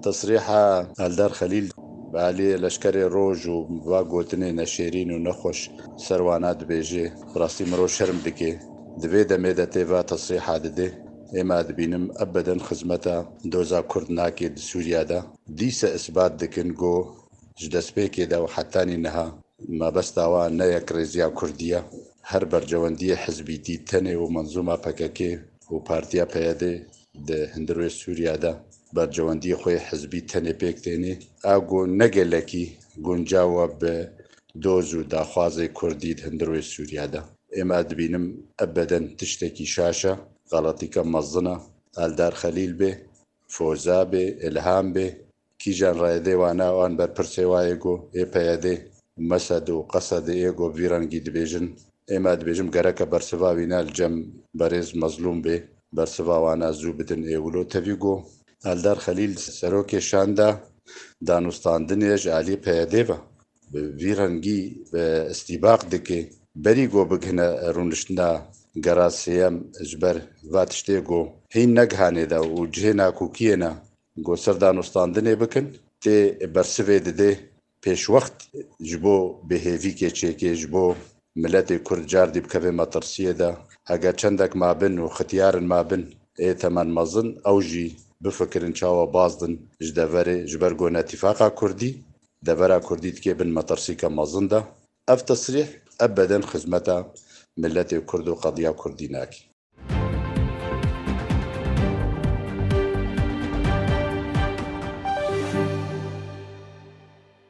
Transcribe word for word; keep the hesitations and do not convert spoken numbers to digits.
Tesrîha Eldar Xelîl bi alî leşkerê roj û va gotinê neşêrîn û nexweş ser wana dibêje, bi rastî mirov şerm dike. Di vê demê de tê va tesrîha dide. Êma dibînim ebeden xizmeta doza Kurd nake di Sûriya de. Dîse isbat dikin ku ji destpêkê de û hetanî niha mebesta wan ne yekrêziya Kurdî ye. Her bercewendiyê hizbîtî tenê û menzûma P K K û partiya P Y D di hundirê Sûriya de bercewendiyê xwe yê hizbî tenê pêk tênê. A ku ne gelekî guncaw e bi doz û daxwazê Kurdî di hundirê Sûriya de. Êma dibînim ebeden tiştekî şaş e, xeletîka mezin e. Eldar Xelîl bê, Foza bê, Îlham bê, kîjan rayedê wana wan berpirsê wayê ku ê P Y D û Mesed û Qesedê ê ku vî rengî dibêjin. Êma dibêjim gereke bersiva wîna li cem berêz Mezlûm bê, bersiva wana zû bidin ê wilo. Tevî ku Eldar Xelîl serokê şanda danûstandinê ji alî P Y D ve bi vî rengî bi îstîbaq dike. Berî ku bigihine rûniştina gera sêyem ji ber va tiştê ku hîn negihanê de û cihê nakokiyê ne ku ser danûstandinê bikin, tê bersivê dide pêşwext ji bo bêhêvîkê çêkê, ji bo miletê Kurd cardî bikeve metirsiyê de. Heger çendek mabin û xitiyarin mabin ê temen mezin, ew jî bifikirin çawa bazdin ji deverê, ji ber ku netîfaqa Kurdî, devera Kurdî dikê bin metirsîka mezin de. Ev tesrîh ebeden xizmeta miletê Kurd û qediya Kurdî nake.